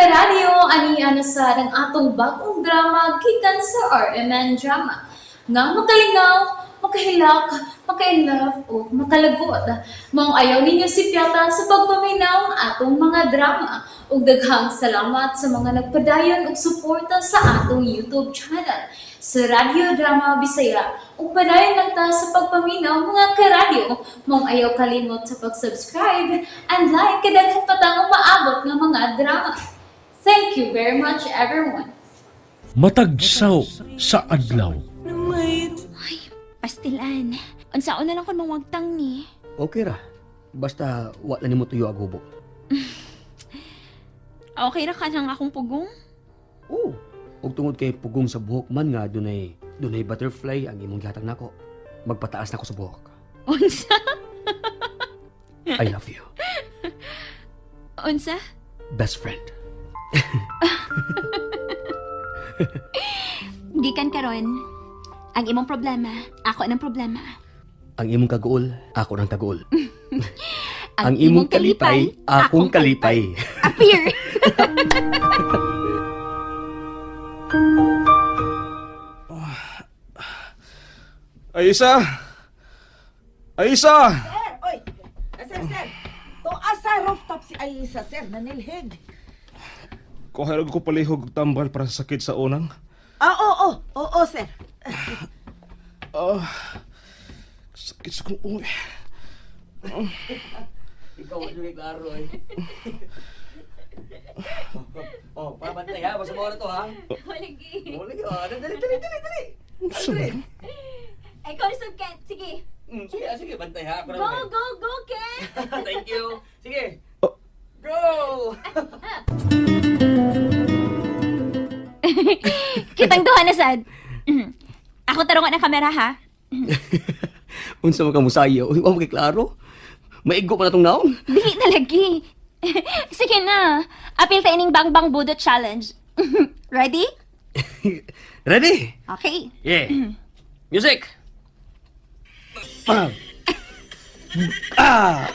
Karadyo, ani na sa ang atong bagong drama gikan sa RMN Drama. Nga makalingaw, makahilak, makainlove o makalagot. Maong ayaw ninyo sipyata sa pagpaminaw ang atong mga drama. Ug daghang salamat sa mga nagpadayon og suporta sa atong YouTube channel sa Radyo Drama Bisaya. Ug padayon lang ta sa pagpaminaw, mga karadyo. Maong ayaw kalimot sa pag-subscribe and like kay daghan pa tang umaabot nga mga drama. Thank you very much, everyone. Matagsaw sa adlaw. Ay, pastilan. Unsaon na lang kung mawagtang ni. Okay ra. Basta wa na nimo tuyo ag hubo. Okay ra ka nang akong pugong? Oo. Ug tungod kay pugong sa buhok man nga dunay dunay butterfly ang imong gihatag nako. Magpataas na ko sa buhok. Unsa? I love you. Unsa? Best friend. Gikan karon. Ang imong problema, ako ang problema. Ang imong kaguol, ako nang kaguol. Ang imong kalipay, akong kalipay. Appear! Aisa! Aisa! Sir, oy! Sir, sir! Tuas sa rooftop si Aisa, sir, nanilhig. Kuha ko palihog og tambal para sa sakit sa unang. Ah, oo, oo, oo, sir. Ah, sakit sa kong uwi. Ikaw ang yung klaro eh. Oh, pabantay ha. Basta mo na to ha. Walagi. Oh, lagi oh. Dali, dali, dali, dali. Unsa ba? Ikaw na Ken. Sige. Sige, ah, sige, bantay ha. Ako na Go, go, go, Ken! Thank you. Sige. Oh. Go! Kitang duha na sad. Ako tarungan ang kamera ha. Unsa man ka musayo? Uy, wa mo kay klaro. Maigo pa na tong naong. Dili na lagi. Sige na. Apil ta ining Bang Bang Budot Challenge. Ready? Ready? Okay. Yeah. Music. Bang. Ah.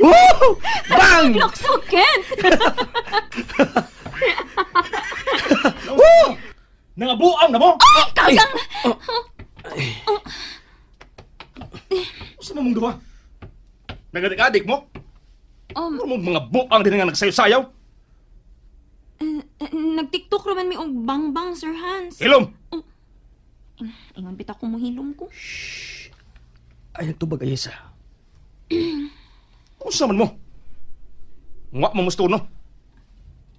Woo! Bang! Look so Ken! Woo! Nangabuang na mo! Ay, kagang! Unsa man mong duha? Nagadik-adik mo? Ano mo mga buang din nga nagsayo-sayaw? Nag-tiktok raman mi og bang bang, Sir Hans. Ilom! Ingon bitaw ko mohilom ko. Ay, nagtubag ay isa. Unsa man mo? Nga mo musto no?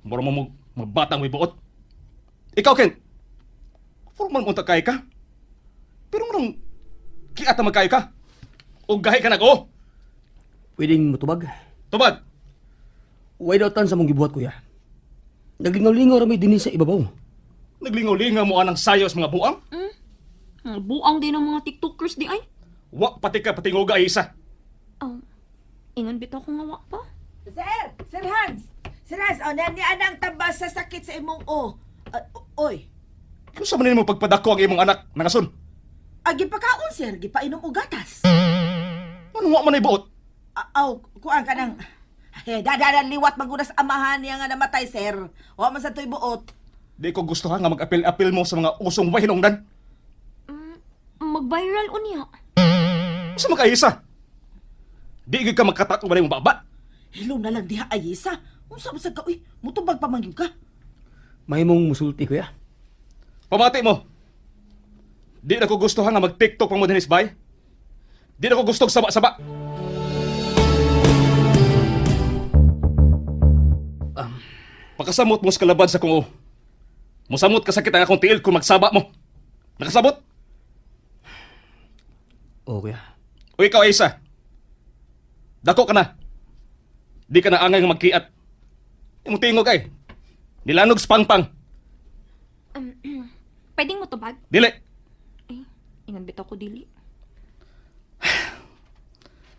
Mura mo mo mga batang may buot. Ikaw, Ken. Formal mo kay ka. Pero nung kiata magkayo ka. O gahi ka nag-o. Pwedeng mutubag. Tubad. Why daw tan sa mong gibuhat, kuya? Naglingaw-lingaw ra may dinhi sa ibabaw. Naglingaw-lingaw mo anang sayo sa mga buang. Ang buang din ang mga tiktokers di ay. Wa pati ka patinguga ay isa. Oh, ingon bitaw ko nga wa pa. Sir, Sir Hans! Sir Hans, oh, nani anang tambal sa sakit sa imong o. Ah, oy, Kung sa man mo pagpadako ang imong anak, nangason. ah, gipakaon, sir, gipainom og gatas. Ano wa man ay buot? Ah, aw, kuan ka nang... Eh, dadalan liwat magunas amahan niya nga namatay, sir. Wa man sa to'y buot. Di ko gusto ha nga mag-apil-apil mo sa mga usong wahinongdan. Mag-viral unya. Sa mga isa. Di gyud ka magkatakbo ba mong baba? Hello na lang diha, Ayisa. Unsa ba sa ka, uy, mutubag pa man gyud ka. Mahimong musulti, kuya. Pamati mo. Di na ko gusto ha nga mag-TikTok pa mo dinis bay. Di na ko gusto og saba-saba. Pakasamot mo sa kalabad sa kung o. Musamot ka sakit ang akong tiil kung magsaba mo. Nakasabot? Oo, kuya. O ikaw, Isa. Dako ka na. Di ka na angay nga magkiat. Imong tingog ay. Nilanog sa pangpang. Pwedeng mo tubag? Dili. Ay, ingon bitaw ko dili.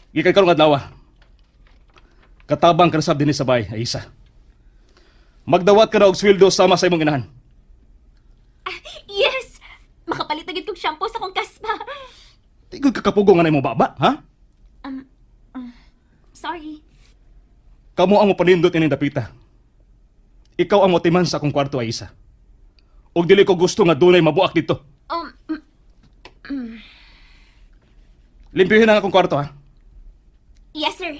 Gikan karong adlaw. Katabang ka na sab dinhi sa bay, Aisa. Magdawat ka na og sweldo sama sa imong inahan. Yes! Makapalit na gid kog shampoo sa akong kaspa. Tigod ka kapugong nga na imong baba, ha? Sorry. Kamo ang mopanindot ining dapita. Ikaw ang motiman sa akong kwarto, Aisa. Ug dili ko gusto nga dunay mabuak dito. Limpyuhin ang akong kwarto, ha? Yes, sir.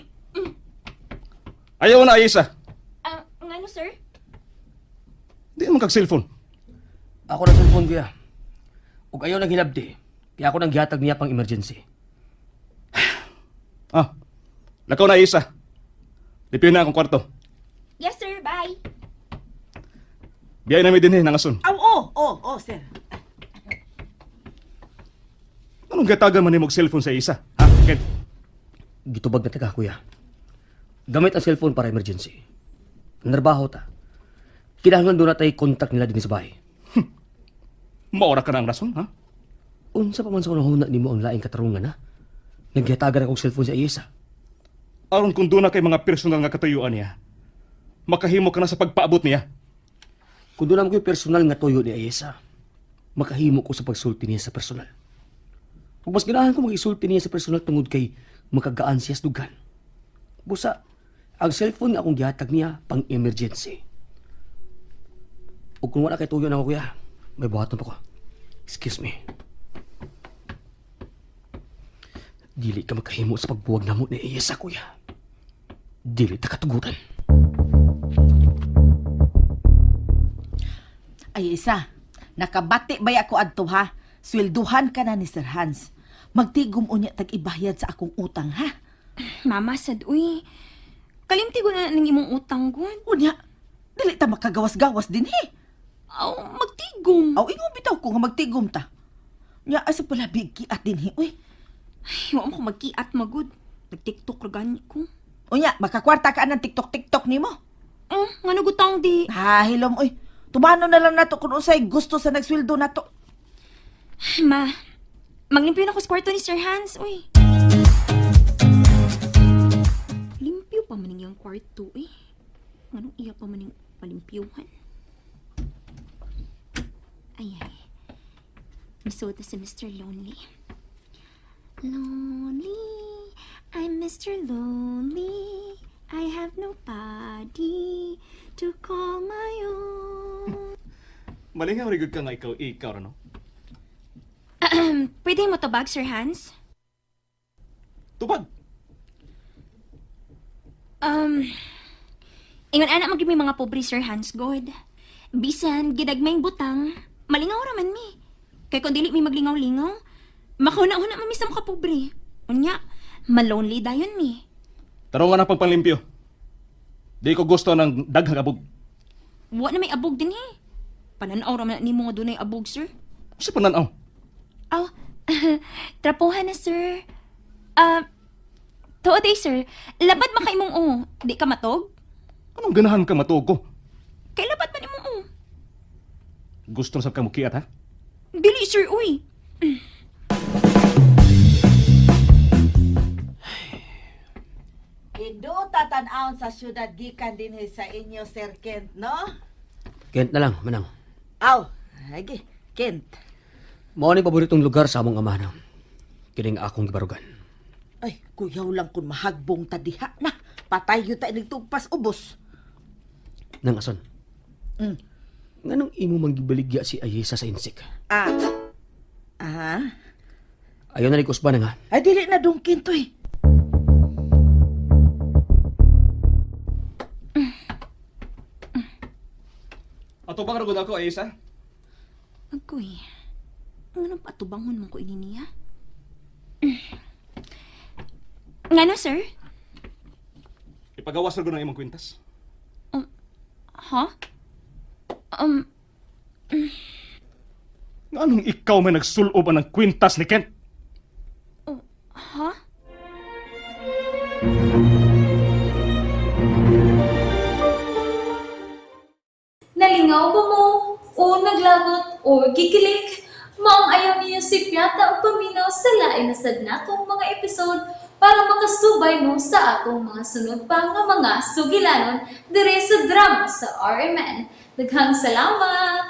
Ayaw na, Aisa. Ah, ngano, sir? Di man kag cellphone. Ako na cellphone kuya. Ug ayaw nang hilabdi. Kaya ako nang gihatag niya pang emergency. Ah, lakaw na, Aisa. Limpyuhin na akong kwarto. Yes, sir. Bye. Biyay na mi dinhi nangason. Aw, oh, oh, oh, sir. Anong gatagan man nimo og cellphone sa Isa? Ha, Ken? Gitubag na taga kuya. Gamit ang cellphone para emergency. Narbaho ta. Kinahanglan doon na tayo contact nila din sa bahay. Maora ka na ang rason, ha? Unsa pa man sa unahuna nimo ang laing katarungan ha? Naghihatagan akong cellphone sa Ayesa. Aron kung doon na kay mga personal nga katuyuan niya, makahimo ka na sa pagpaabot niya. Kung doon ko yung personal nga tuyo ni Ayesa, makahimo ko sa pagsulti niya sa personal. Kung mas ganahan ko mag-isulti niya sa personal tungod kay makagaan siya sa dugan. Busa, ang cellphone nga akong gihatag niya pang emergency. Ug kung wala kay tuyo na ako kuya, may buhaton pa ko. Excuse me. Dili ka makahimo sa pagbuwag namo ni Ayesa, kuya. Dili ta katugutan. Ay, isa. Nakabati ba ako adto ha? Swelduhan ka na ni Sir Hans. Magtigom unya tag ibayad sa akong utang ha. Mama, sad, uy. Kalimti ko na ng imong utang, gud. Unya, dili ta makagawas-gawas din he. Aw, magtigom. Aw, ingon bitaw ko nga magtigom ta. Nya asa pala bigkiat din he, uy. Ay, wa mo ko magkiat, magud. Nag-tiktok ra gani ko. Unya, makakwarta ka ng TikTok-TikTok nimo. Oh, ngano gutang di. Ha, hilom uy. Tumano na lang nato kung unsay gusto sa nagsweldo nato. Ma, maglimpyo na ko sa kwarto ni Sir Hans, uy. Limpyo pa man iyang kwarto, eh. Anong iya pa man yung palimpyuhan? Ay, ay. Masuot na si Mr. Lonely. Lonely, I'm Mr. Lonely. I have nobody to call my own. Malingaw rin ka nga ikaw, ikaw, ano? Pwede mo tabag, Sir Hans? Tubag! Ingon anak magyud may mga pobre Sir Hans God. Bisan gidagmayng butang, malingaw ra man mi. Kay kung dili mi maglingaw-lingaw, makauna-una man mi sa mga pobre. Unya, malonely dayon mi. Tarong nga na pang panglimpyo. Di ko gusto ng daghang abog. Wa na may abog din he. Pananaw ra man nimo nga dunay abog, sir. Sa pananaw. Aw, trapuhan na, sir. Ah, tuod eh, sir. Labad man kay imong o. Di ka matog? Anong ganahan ka matuog ko? Kay labad man imong o. Gusto na sab ka mukiat, ha? Dili, sir, uy. Hinduta tan-awon sa syudad gikan dinhi sa inyo, Sir Kent, no? Kent na lang, manang. Aw, agi, Kent. Mao ni paboritong lugar sa among amahan. Kining akong gibarugan. Ay, kuyaw lang kung mahagbong ta diha na. Patay yun ta inig tugpas ubos. Nang ason. Mm. Nganong imo mang gibaligya si Ayesa sa insik? Ah. Ah. Ayaw na ni kusba na nga. Ay, dili na dong Kent, uy. Ato bang ragod ako, Aisa? Agoy. Nganong patubangon man ko ini niya? Ngano, sir? Ipagawas ragod ng imong kwintas. Ha? Nganong ikaw may nagsulob ang kwintas ni Kent? Ha? Nalingaw ba mo? O naglagot o gikilig? Maong ayaw niyo si Piata ang paminaw sa lain na sad natong mga episode para makasubay mo sa atong mga sunod pa nga mga sugilanon dire sa drama sa RMN. Daghang salamat!